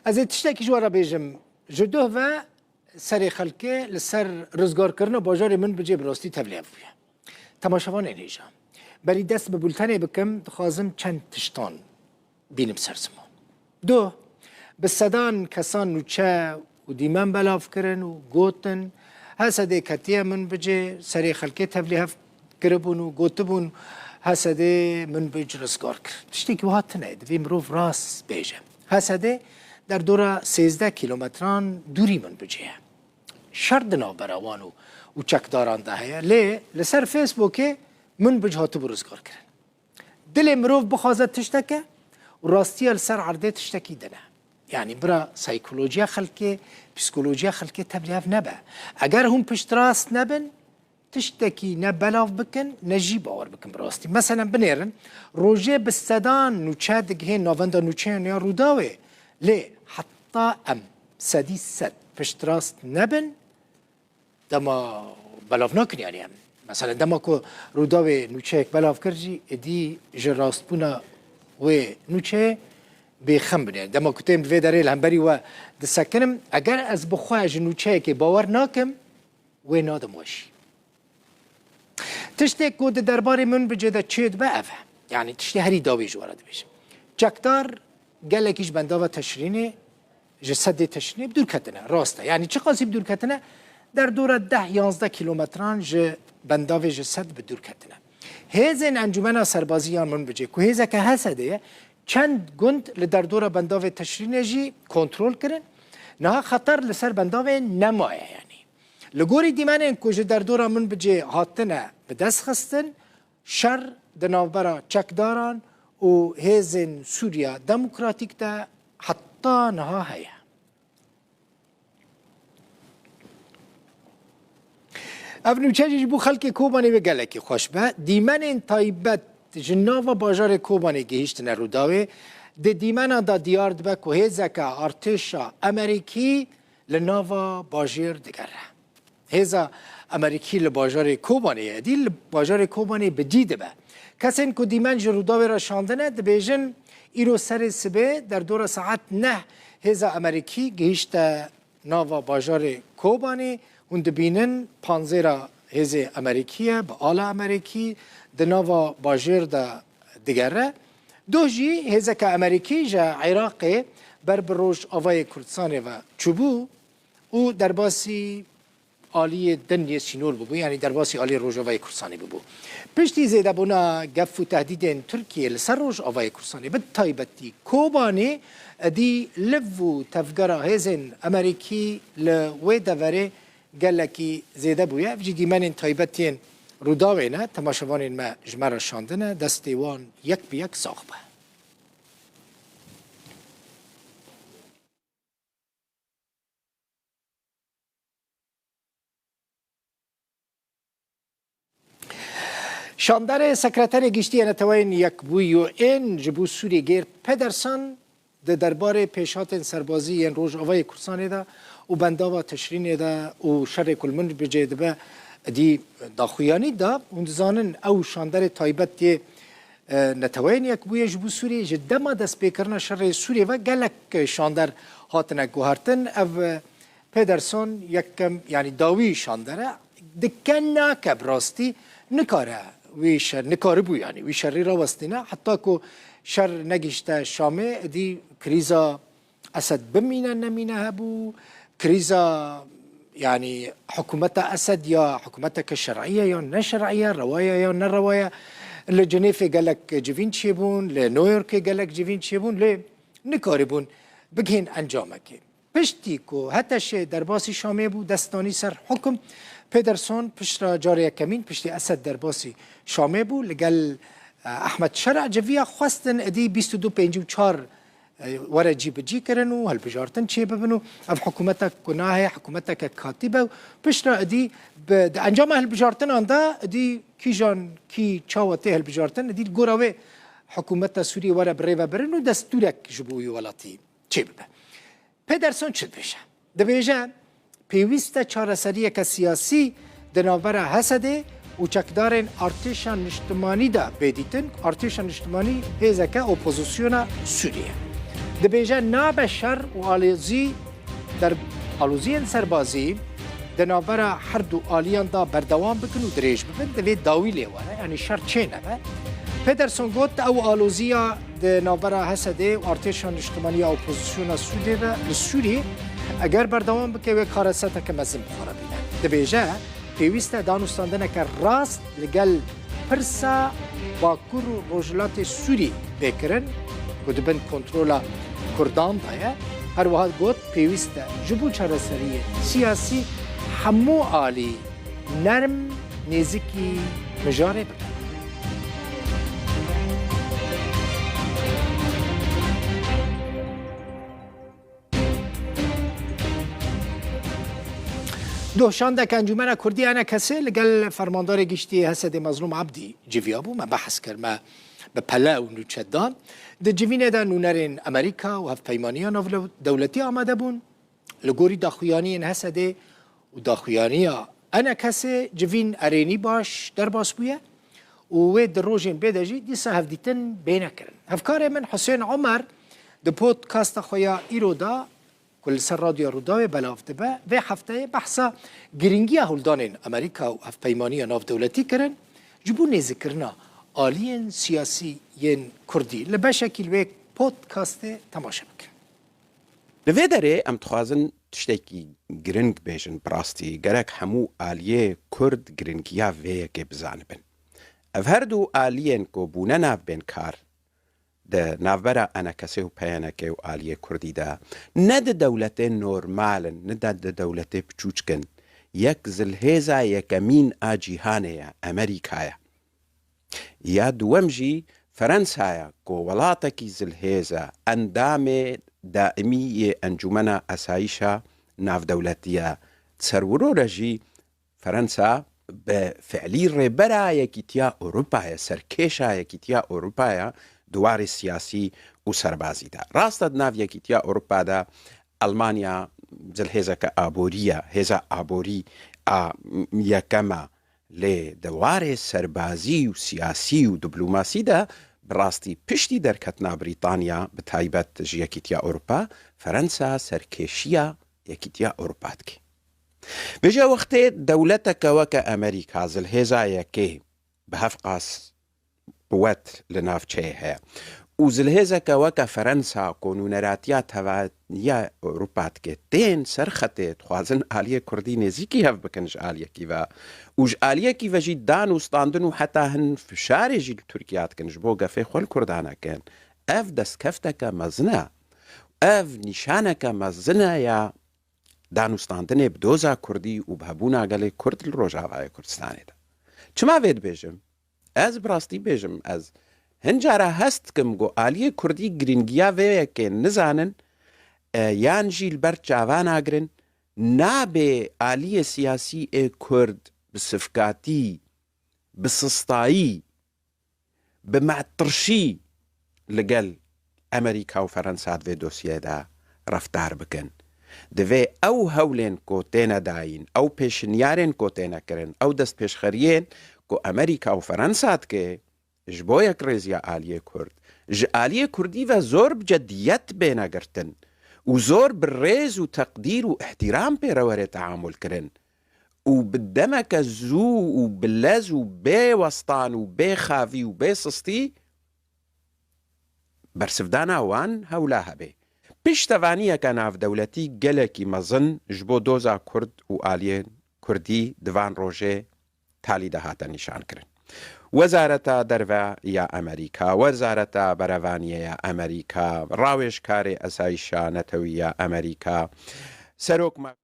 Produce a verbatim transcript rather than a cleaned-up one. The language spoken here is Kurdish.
Ez ê tiştekî ji we re bêjim. Ji duh ve serê xelkê li ser rizgarkirina bajarê Minbicê bi rastî tevlîhev bûye. Temaşevanên hêja, berî dest bi bultenê bikim, dixwazim çend tiştan bînim ser ziman. Duh, bi sedan kesan nûçe û dîmen belav kirin û gotin, H S D ketiye Minbicê, serê xelkê tevlîhev kiribûn û gotibûn, H S D Minbic rizgar kir. Tiştekî wiha tune ye, divê mirov rast bêje. H S D derdora sêzdeh kîlometran dûrî Minbicê ye. Şer di navbera wan û, û çekdaran de heye. Lê li ser Facebookê Minbic hatibû rizgarkirin. Dilê mirov bixwaze tişteke û rastiya li ser erdê tiştekî din e. Yanî bira saykolojiya xelkê, psîkolojiya xelkê tevlîhev nebe. Eger hûn piştrast nebin, tiştekî ne belav bikin, ne jî bawer bikin bi rastî. Meselen binêrin, rojê bi sedan nûçe digihên navenda nûçeyan ya Rûdawê, lê heta em sedî sed piştrast nebin, dema belav nakin, yanî em. Mesela dema ku Rûdawê nûçeyek belav kir jî, êdî ji rastbûna wê nûçeyê bêxem bin. Yanî dema ku tên bi vê derê li hemberî we disekinim, eger ez bi xwe ji nûçeyekê bawer nakim, wê nadim we jî. Tiştê ku di derbarê Minbicê de çêdibe ev e. Yanî tiştê herî dawî ji we re dibêjim. Çekdar gelekî ji bendava Teşrînê, ji sedê Teşrînê bi dûr ketine. Rast e. Yanî çiqasî bi dûr ketine? Derdora deh yanzdeh kîlometran ji bendavê ji sed bi dûr ketine. Hêzên Encûmena Serbazî ya Minbicê ku hêzeke H S D ye, çend gund li derdora bendavê Teşrînê jî kontrol kirin. Niha xeter li ser bendavê nemaye yanî. Li gorî dîmenên ku ji derdora Minbicê hatine bi dest xistin, şer di navbera çekdaran û hêzên Sûriya Demokratîk de heta niha heye. Ev nûçe jî ji bo xelkê Kobanê wê gelekî xweş be. Dîmenên taybet ji nava bajarê Kobanê gihîştine Rûdawê. Di dîmena de diyar dibe ku hêzeke artêşa Amerîkî li nava bajêr digere. Hêza Amerîkî li bajarê Kobanê ye, dî li bajarê Kobanê bi dî dibe. Kesên ku dîmen ji Rûdawê re şandine, dibêjin, îro serê sibê derdora saet neh hêza Amerîkî gihîşte nava bajarê Kobanê. Hûn dibînin panzêra hêzê Amerîkî ye, bi ala Amerîkî di nava bajêr de digere. Doh jî hêzeke Amerîkî ji Iraqê ber bi rojavayê Kurdistanê ve çûbû û derbasî aliyê din yê sînor bûbû, yanî derbasî aliyê Rojavayê Kurdistanê bûbû. Piştî zêdebûna gef û tehdîdên Tirkiyê li ser Rojavayê Kurdistanê, bi taybetî Kobanê, êdî liv û tevgera hêzên Amerîkî li wê deverê gelekî zêde bûye. Ev jî dîmenên taybet yên Rûdawê ne, temaşevanên me ji me re şandine, destê wan yek bi yek sax be. Şandarê Sekreterê Giştî yê Neteweyên Yekbûyî ên ji bo Sûriyê Geir Pedersen di derbarê pêşhatên serbazî yên Rojavayê Kurdistanê de û bendava Teşrînê de û şerê ku li Minbicê dibe dî daxuyanî da. Hûn dizanin ew şandarê taybet yê e, Neteweyên Yekbûyî ji bo Sûriyê ji dema destpêkirina şerê Sûriyê ve gelek şander hatine guhertin. Ev, e, Pedersen yekem, yanî dawî şander e. Dike nake bi rastî nikare wî şer, nikaribû yanî wî şerî rawestîne. Heta ku şer negihişte Şamê, êdî krîza Esed bimîne nemîne hebû. Krîza, yanî hikûmeta Esed ya hikûmeteke şer'î ye ya ne şer'î ye, rewa ye ya ne rewa ye. Li Cinêfê gelek civîn çêbûn, li New Yorkê gelek civîn çêbûn, lê nikaribûn bigihên encamekê. Piştî ku HTŞê derbasî Şamê bû, dest danî ser hukum, Pedersen piştre carê yekemîn piştî Esed derbasî Şamê bû, li gel, e, Ehmed Şer'a civiya xwestin êdî bîst û du pêncî û çar e, were cî bi cî kirin û hilbijartin çêbibin û ev hikûmetek ku nahê hikûmeteke katî be û piştre êdî bi, di encama hilbijartinan de êdî kîjan kî çawa tê hilbijartin, êdî li gora wê hikûmeta Sûriyê were bi rê ve birin û destûrek ji bo wî welatî çêbibe. Pedersen çi dibêje? Dibêje, pêwîst e çareseriyeke siyasî di navbera HSDê û çekdarên artêşa niştimanî de bê dîtin. Artêşa niştimanî hêzeke opozisyona Sûriyê. Dibêje nabe şer û alozî der, aloziyên serbazî di navbera her du aliyan de berdewam bikin û dirêj bibin, divê dawî lê were, yanî şer çênebe. Pederson got, ew aloziya di navbera H S D û artêşa niştimanî ya opozisyona Sûdê ve li Sûrî eger berdewam bike, wê kareseteke mezin bi xwe re bîne. Dibêje, pêwîst e danûstandineke rast li gel pirsa Bakur û Rojhilatê Sûrî bê kirin, ku di bin kontrola Kurdan de ye. Her wiha got, pêwîst e ji bo çareseriyê siyasî hemû alî nerm nêzikî mijarê bikin. Doh şandeke Encûmena Kurdî, ENKSê, li gel Fermandarê Giştî H S D'ê Mezlûm Ebdî civiya bû. Me behs kir, me bi pele ew nûçe dan. Di civînê de nûnerên Amerîka û Hevpeymaniya Navdewletî amade bûn. Li gorî daxuyaniyên H S D'ê û daxuyaniya ENKSê civîn erênî baş derbas bûye û wê di rojên bê de jî dîsa hevdîtin bêne kirin. Hevkarê min Husên Omer di podcasta xwe ya îro de ku li ser Radyoya Rûdawê belav dibe, vê hefteyê behsa girîngiya hewldanên Amerîka û Hevpeymaniya Navdewletî kirin ji bo nêzîkkirina aliyên siyasî yên Kurdî. Li beşekî li wê podcastê temaşe bikin. Li vê derê em dixwazin tiştekî giring bêjin, bi rastî gerek hemû aliyê Kurd giringiya vê yekê bizanibin. Ev her du aliyên ku bûne navbênkar di navbera ENKSê û PYNKê û aliyê Kurdî de, ne di dewletê normal in, ne de di dewletê piçûçk in. Yek zilhêza yekemîn a cîhanê ye, Amerîka ye. Ya duwem jî Ferensa ye, ku welatekî zilhêz e, endamê daimî yê Encûmena Asayîşa Navdewletî ye. Serwiro re jî Ferensa bi fiilî rêbera Yekîtiya Ewropa ye, serkêşa Yekîtiya Ewropa ye di warê siyasî û serbazî de. Rast e, di nav Yekîtiya Ewropa de Elmanya zilhêzeke aborî ye, hêza aborî a yekem e, lê di warê serbazî û siyasî û diplomasî de bi rastî piştî derketina Brîtanya, bi taybet ji Yekîtiya Ewropa, Ferensa serkêşiya Yekîtiya Ewropa dike. Vêca wextê dewleteke weke Amerîka, zilhêza yekê, bi hevqas quwet li navçeyê heye û zilhêzeke weke Ferensa, ku nûneratiya tevahiya Ewropa dike, tên ser xetê, dixwazin aliyê Kurdî nêzîkî hev bikin ji aliyekî ve û ji aliyekî ve jî dan û standin û heta hin fişarê jî li Tirkiya dikin ji bo gefê xwe li Kurdan nekin. Ev destkefteke mezin e. Ev nîşaneke mezin e ya danûstandinê bi doza Kurdî û bi hebûna gelê Kurd li Rojavayê Kurdistanê de. Çima vê dibêjim? Ez bi rastî bêjim, ez hin cara hest dikim ku aliyê Kurdî girîngiya vê yekê nizanin, e, yan jî li ber çava nagirin, nabe aliyê siyasî ê Kurd bi sifkatî, bi sistayî, bi metirşî li gel Amerîka û Ferensa di vê dosyeyê de reftar bikin. Divê ew hewlên ku têne dayîn, ew pêşniyarên ku têne kirin, ew destpêşxeriyên ku Amerîka û Ferensa dike ji bo yekrêziya aliyê Kurd, ji aliyê Kurdî ve zor bi cediyet bêne girtin û zor bi rêz û teqdîr û îhtîram pê re were teamul kirin û bi demeke zû û bi lez û bê westan û bê xavî û bê sistî bersivdana wan hewla hebe. Piştevaniyeke navdewletî gelekî mezin ji bo doza Kurd û aliyên Kurdî di van rojê talî de hate nîşankirin. Wezareta Derve ya Amerîka, Wezareta Berevaniyê ya Amerîka, rawêjkarê Esayîşa Netewî ya Amerîka, Serok Me-